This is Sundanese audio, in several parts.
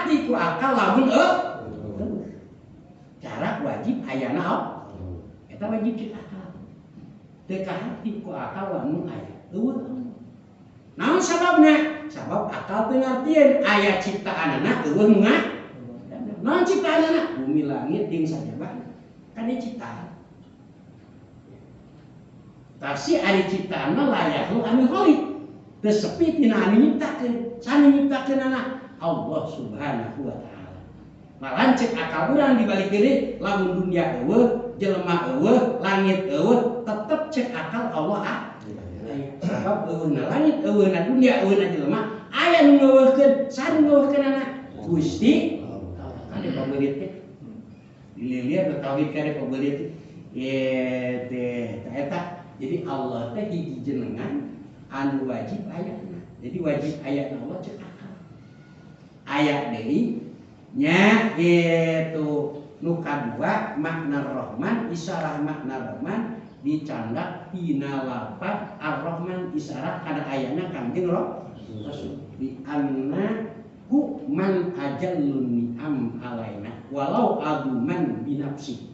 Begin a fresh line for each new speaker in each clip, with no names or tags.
kaharti ku akal lamun cara wajib ayana Allah. Eta wajib cek akal. Teu kaharti ku akal lamun aya eueuh Allah. Naon sababna? Sabab akal teu ngartieun aya ciptaanana eueuh nu naon ciptaanana? Bumi langit jeung sajabana. Kan ieu ciptaan. Tasi ari ciptaan mah layak lu anu khaliq. Teu sepi tina anu nyiptakeun. Sanu nyiptakeunana Allah Subhanahu wa taala. Malah cek akal urang dibalik deui lamun dunia eueuh, jelema eueuh, langit eueuh, tetep cek akal Allah aya. Sabab eueuhna langit, eueuhna dunia, eueuhna jelema, aya nu ngeueuhkeun, sanu ngeueuhkeunana Gusti Allah. Kan di pabeulit teh. Dilihat tauhid kan di pabeulit. Ye teh eta. Jadi Allah teh hiji jenengan anu wajib ayatna. Jadi wajib ayatna Allah cek akal. Ayat deui nya gitu nu kadua makna Rahman, isyarah makna Rahman dicandak tina lafaz Ar-Rahman isyarah kana ayatna Kangjeng Rasul di anna hu man ajallun ni'am alaina walau aduman binafsi.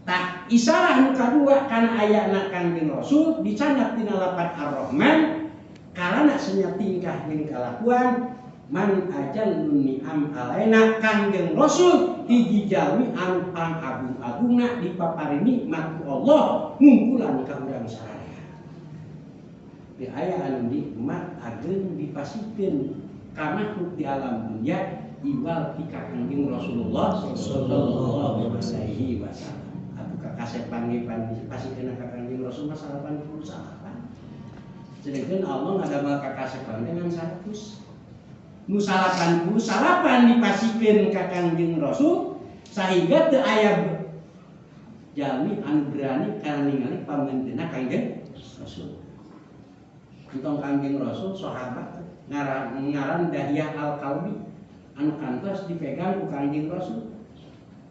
Tah isyarah nu kadua kana ayatna Kangjeng Rasul dicandak tina lafaz Ar-Rahman karena senya tingkah jeung kalakuan man ajallun ni'am alaina Kangjeng Rasul hiji jalmi anu pangagung-agungna dipapari nikmat ku Allah ngungkulan ka urang sararea. Di aya anu nikmat ageung dipasikeun ka makhluk di alam dunia iwal ti ka Kangjeng Rasulullah sallallahu alaihi wasallam. Atuh kakasepan ge pasikeun ka Kangjeng Rasul mah 89. Sedangkan Allah ngadamel kakasepan dengan 100. Nu 89 dipasikeun ka Kangjeng Rasul sehingga teu aya jalmi anu berani kana ningali pamenteuna Kangjeng Rasul. Entong Kangjeng Rasul sahabat ngaran Dahiyah Al-Kalbi anu kantos dipegang ku Kangjeng Rasul.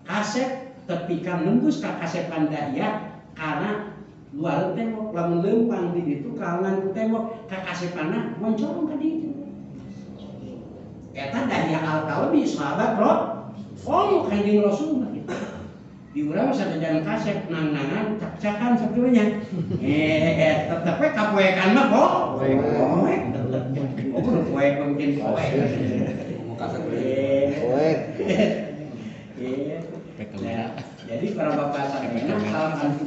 Kasep tepi ka nembus ka kasepan Dahiyah karena luar tembok lamun leumpang di ditu kalangan ku tembok kakasepanna moncorong ka ditu. Eta Dahiyah Al-Kalbi sahabat bro. Oh, Kangjeng Rasul mah gitu. Di urang sanajan kasep nang-nangan cak-cakan sakieunya. Tetep we kapoekan mah kok. Poek tetep. Oh, kudu poek mungkin poek.
Mau kasep poek.
Nah, jadi para bapak sadayana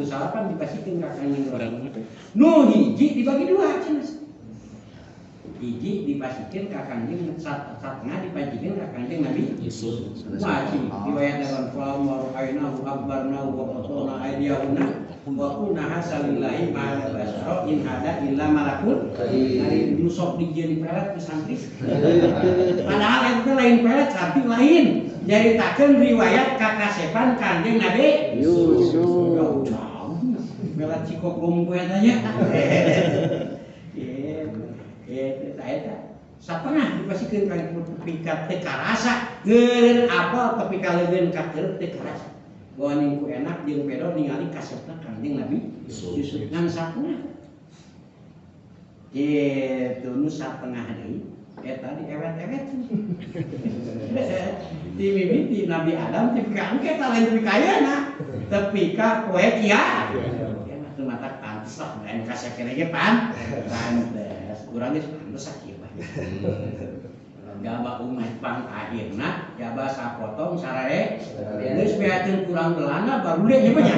89 dipasikeun ka Kangjeng Rasul. Nu hiji dibagi dua cenah. Hiji dipasikeun ka Kangjeng satengah dipasikeun ka Kangjeng Nabi
Yusuf.
Wajib riwayat dalam falam wa akbarna wa qatana aydiyahunna wa qulna hasalillahi ma hadza basyara in hada illa malakun karim. Nu sok dijieun pelet ku santri. Padahal eta lain pelet santri lain. Nyaritakeun riwayat kakasepan Kangjeng Nabi
Yusuf.
Jauh. Pelet cikokong ku eta nya. Eta satengah dipasikeun ka tepi ka teu karasa geureun apal tepi ka leugeun ka keureup teu karasa. Goning ku enak jeung pedo ningali kasepna Kangjeng Nabi Yusuf ngan satengah. Kitu nu satengah deui eta diewet-ewet. Di mimiti Nabi Adam tepi ka engke eta lain tepi ka ayeuna tepi ka poe kiamat. Teu mata pantes lah lain kasep keneh ge pantes. Urang geus pantes sakieu bae. Jaba umat pang akhirna jaba sapotong sarare geus beakeun kurang belana baru deh nya nya.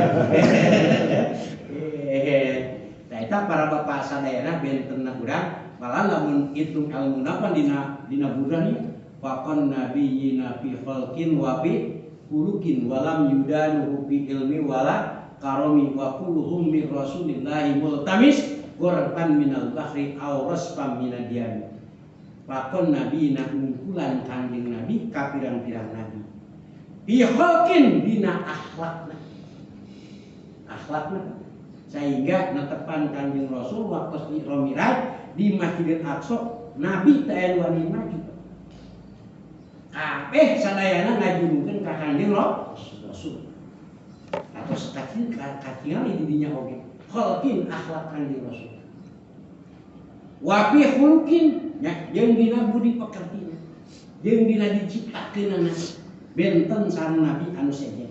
Tah eta para bapak sadayana bentenna urang malah lamun hitung ilmuna pan dina buran ieu faqan nabiyina fi khalqin wa fi khuluqin walam yudanuhu fi ilmi wala karami wa kulluhum min rasulillahi multamis gorban minal bahri aw rasfam minad diyami. Lakon nabi na ungkulan Kangjeng Nabi ka pirang-pirang nabi. Bi khalqin dina akhlakna. Akhlakna sehingga netepan Kangjeng Rasul waktu Isra Mi'raj di Masjidil Aqsa nabi teu aya wani maju. Kabeh sadayana ngajurungkeun ka Kangjeng Rasul. Atau sakacil katingali di dinya oge. Khalqin akhlak Kangjeng Rasul. Wa fi khuluqin nya jeung dina budi pekertina. Jeung dina diciptakeunana benten sareng nabi anu sejen.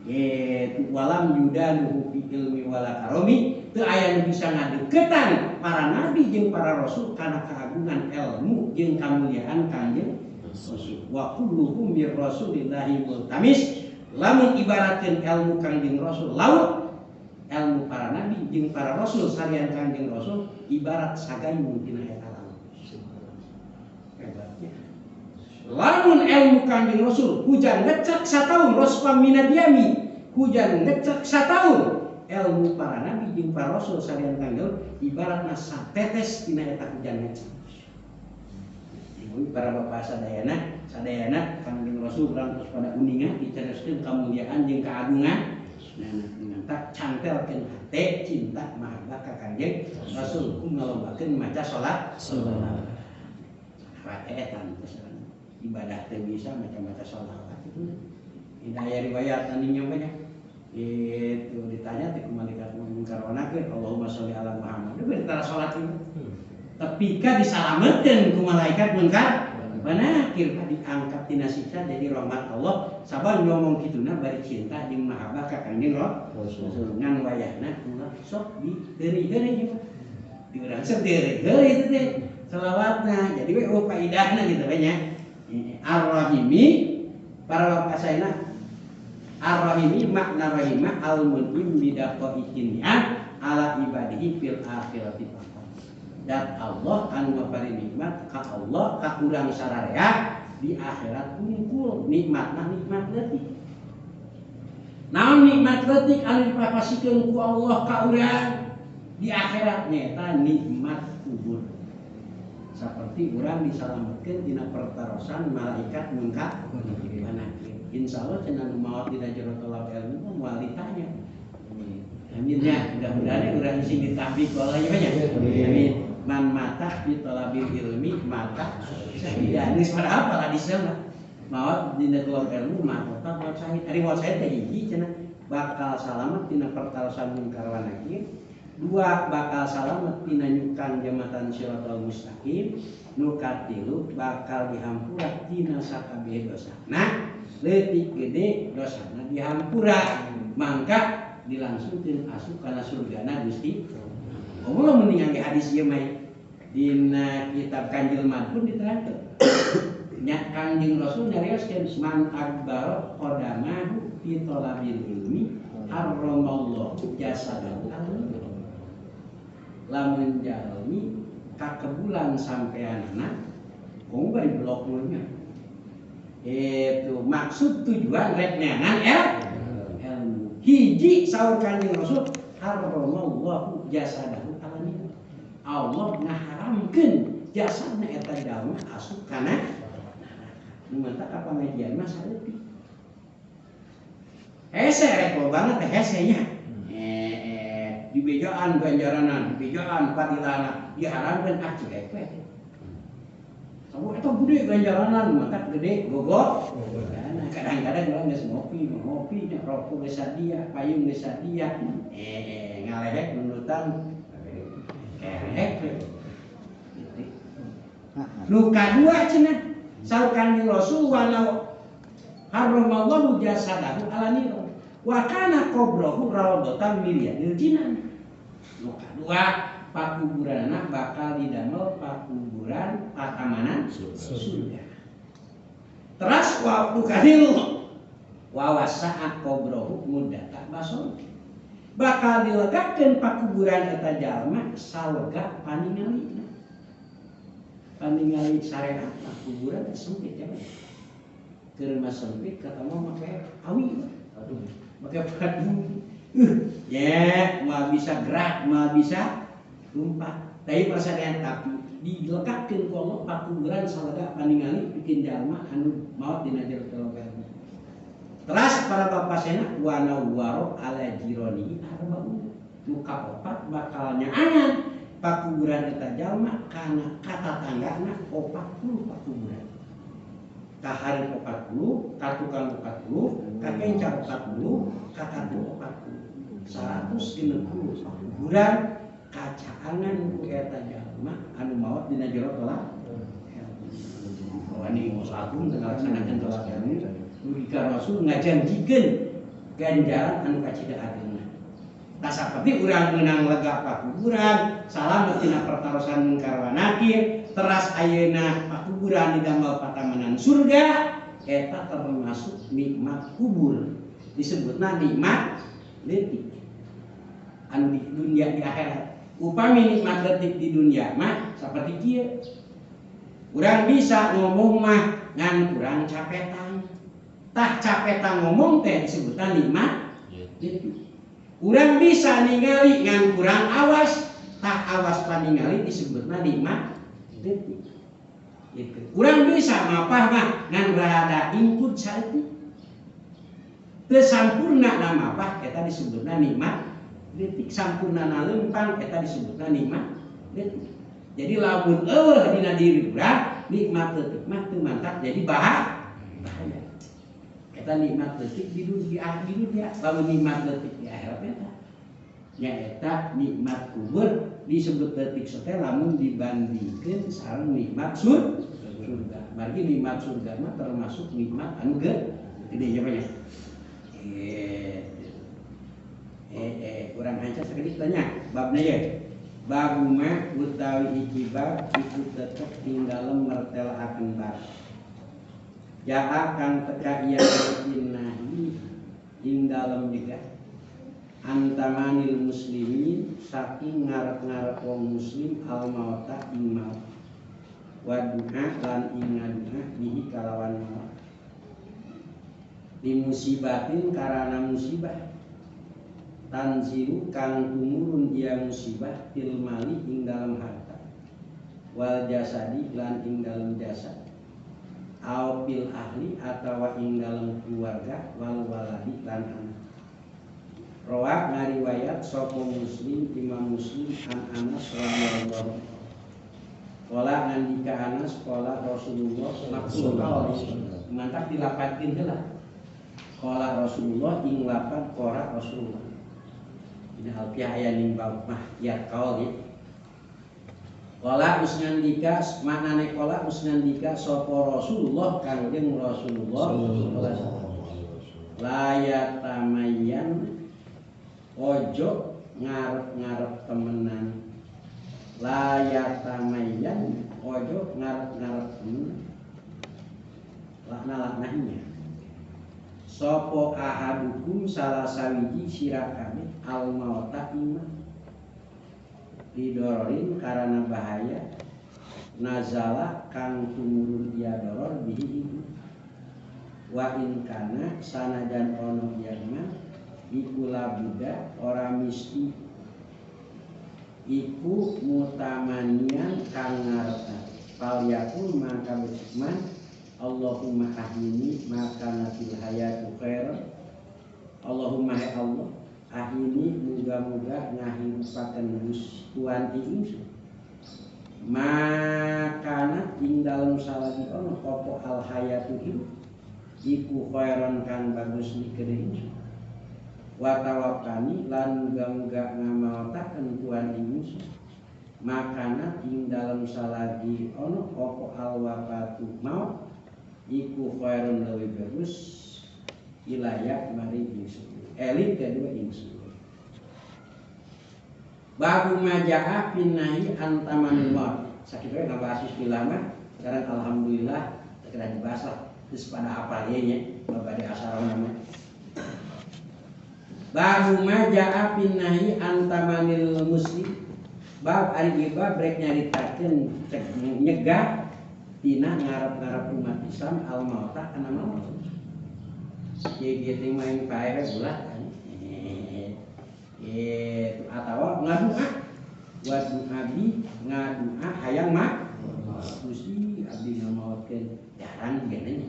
Yaitu walam yudanuhu fi ilmi wala karomi teu aya nu bisa ngadeukeutan para nabi jeung para rasul kana keagungan ilmu jeung kamuliaan Kangjeng Rasul. Wa kulluhum mir rasulillahi multamis lamun ibaratkeun ilmu Kangjeng Rasul laut ilmu para nabi jeung para rasul salian Kangjeng Rasul ibarat sagayung tina eta laut. Hebatnya. Lamun ilmu Kangjeng Rasul hujan ngecek sataun rosfa minadiami hujan ngecek sataun ilmu para nabi jeung para rasul salian Kangjeng ibaratna satetes tina eta hujan ngecek. Ibu para bapak sadayana sadayana Kangjeng Rasul urang terus pada uninga dicereskeun kamuliaan jeung keagungan. Nah, tak cantelkeun hate cinta mahabbah ka Kangjeng Rasul ku ngalobakeun maca salat salawat eta ibadah teh bisa macam-macam sholawat itu. Hidayah riwayat anu nyampainya itu ditanya teh ku malaikat mungkar wa nakir Allahumma sholli ala Muhammad. Itu tara salat itu. Tapi ka disalametkeun ku malaikat mungkar wa nakir diangkat tina siksa jadi rahmat Allah. Sabab ngomong kituna bari cinta jeung mahabbah ka Kangjeng Rasul ngan wayahna ulah sok diheuri-heuri jeung di urang sok diheuri-heuri itu teh selawatna. Jadi we oh faidahna gitu we nya. Ar-Rahimi para bapak saena Ar-Rahimi makna rahimah al-mun'im bidaqaihin ala ibadihi fil akhirati faqat. Dan Allah anu mapari nikmat ka Allah ka urang sararea di akhirat unggul nikmatna nikmat leutik. Naon nikmat leutik anu dipapasikeun ku Allah ka urang di akhirat nyaeta nikmat kubur. Seperti orang diselamatkan dina pertarosan malaikat mungkar wa nakir. Insyaallah cenah nu maot dina jero tolab ilmu moal ditanya. Amin ya, mudah-mudahan urang sing ditabik wallahi nya. Amin. Man mata fi talabil ilmi mata syahidan. Geus pada apal hadisna mah. Maot dina tolab ilmu mata maot syahid. Ari maot syahid teh hiji cenah bakal salamet dina pertarosan mungkar wa nakir. Dua bakal salamet tina nyukang jembatan siratal mustaqim, nu katilu bakal dihampura tina sakabeh dosana, leutik gede dosana dihampura, mangka dilangsungkeun asup kana surgana Gusti. Allah mun ningali hadis ieu mah dina kitab Kanjil Madpun diterangkeun. Nya Kangjeng Rasul nyarioskeun man akbar qadamahu fi talabil ilmi harramallahu jasadahu. Lamun jalmi kakebulan sampeanana komo bari blok nya itu maksud tujuan rek neangan ilmu hiji saur Kanjeng Rasul harramallahu jasadahu alani Allah ngaharamkeun jasadna eta jalma asup kana neraka. Nu mantap ka pangajian mah saeutik hese rek banget teh hese nya. Dibejaan ganjaranan, dibejaan fadilana, diharamkeun ah cuek we. Sabu eta gede ganjaranan, matak gede gogor. Nah, kadang-kadang urang geus ngopi, ngopi nya rokok geus sadia, payung geus sadia. Ngalehek nundutan kerek we. Gitu. Nu kadua cenah, saur Kanjeng Rasul walau harramallahu jasadahu ala niro. Wa kana qabruhu raudatan min riyadil jinan. Nu kadua pakuburanna bakal didamel pakuburan patamanan surga. Teras waktu kadilu wa wasa'a qabruhu muddata basor. Bakal dilegakeun pakuburan eta jalma salega paningalina. Paningali syariat pakuburan sempit ya. Keur mah sempit ketemu make awi. Aduh, make padu. Ya, moal bisa gerak, moal bisa lompat. Tapi persadian tapi dilekatkeun ku Allah pakuburan salega paningali bikin jalma anu maot dina jero tolong. Teras para bapak sena wa nawwaro ala jironi arbaun. Nu kaopat bakal nyaangan pakuburan eta jalma kana katatanggana 40 pakuburan. Kaharep 40, katukang 40, kakenca 40, kakadu 40. 160 pakuburan kacaangan ku eta jalma anu maot dina jero tolak. Wani Agung teu ngalaksanakeun tawaf dangu dugi ka Rasul ngajanjikeun ganjaran anu kacida ageungna. Tah saperti urang meunang lega pakuburan, salamet tina pertarosan mungkar wa nakir, teras ayeuna pakuburan didamel patamanan surga, eta termasuk nikmat kubur. Disebutna nikmat leutik anu di dunia di akhirat. Upami nikmat leutik di dunia mah saperti kieu. Urang bisa ngomong mah ngan kurang capetang. Tah capetang ngomong teh disebutna nikmat leutik. Urang bisa ningali ngan kurang awas, tah awas paningali disebutna nikmat leutik. Gitu. Urang bisa mapah mah ngan rada ingkud saeutik. Teu sampurna na mapah eta disebutna nikmat leutik, sampurna na leumpang eta disebutna nikmat leutik. Jadi lamun eueuh dina diri urang nikmat leutik mah teu mantak jadi bahaya. Eta nikmat leutik di dunia, lamun nikmat leutik di akhirat eta nyaeta nikmat kubur disebut leutik teh lamun dibandingkeun sareng nikmat surga. Margi nikmat surga mah termasuk nikmat anu gede nya banyak. Kurang hanca sakedik tanya babna ye. Bab mah utawi iki bab iku tetep ing dalem mertelaaken bab. Ya kang teka ieu nahi ing dalem nyegah antamanil muslimin saking ngarep-ngarep wong muslim al mauta ing maut wa du'a lan ing ngadua bihi kalawan maut di musibatin karana musibah tanzilu kang tumurun dia musibah fil mali ing dalem harta wal jasadi lan ing dalem jasad au fil ahli atawa ing dalem keluarga wal waladi lan anak. Rawa ngariwayat sapa Muslim Imam Muslim an Anas radhiyallahu anhu. Qala nandika Anas qala Rasulullah sallallahu alaihi wasallam. Mantap dilapatkeun heula. Qala Rasulullah ing lapat qara Rasulullah. Ini alfiah aya ning bab mahkiat kaul ya. Qala usnandika maknane qala usnandika sapa Rasulullah Kangjeng Rasulullah sallallahu alaihi wasallam. La yatamayyan ojo ngarep-ngarep temenan. La yatamayyan ojo ngarep-ngarep temenan. Lakna-laknahnya sopo ahadukum salah sawiji sira kabeh al mauta iman didororin karena bahaya nazala kang tumurun ia doror bihi iku wa in kana sanajan ono ieu mah iku labuda ora misti iku mutamanian kang ngarep fal yakul maka becik Allahumma ahyini maka natil hayatu khairan. Allahumma ya Allah ahyini muga-muga ngahirupaken Tuhan ingsun makana ing dalem salagi ono apa al hayatu hirup iku khairan kang bagus dikene ingsun wa tawakkani lan muga-muga ngamaotaken Tuhan ingsun makana ing dalem salagi ono apa al wafatu maut iku khairun leuwih bagus ilaya mari ingsun elit kedua ingsun. Babu majaa finnahi antamanil maut. Sakitu we ngabahas bismillah mah sekarang alhamdulillah teu dibahas lah geus pada apal ieu nya babade asarona mah. Babu majaa finnahi antamanil muslim. Bab ari ieu bab rek nyaritakeun cek nyegah tina ngarep-ngarep umat Islam al mauta kana maut. Ieu kieu teh main pae ulah itu atawa ngadua wa du'a bi ngadua hayang mah Gusti abdi ngamaotkeun jarang geuning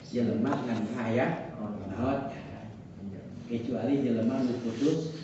jelema ngadua hayang maot jarang kecuali jelema nu putus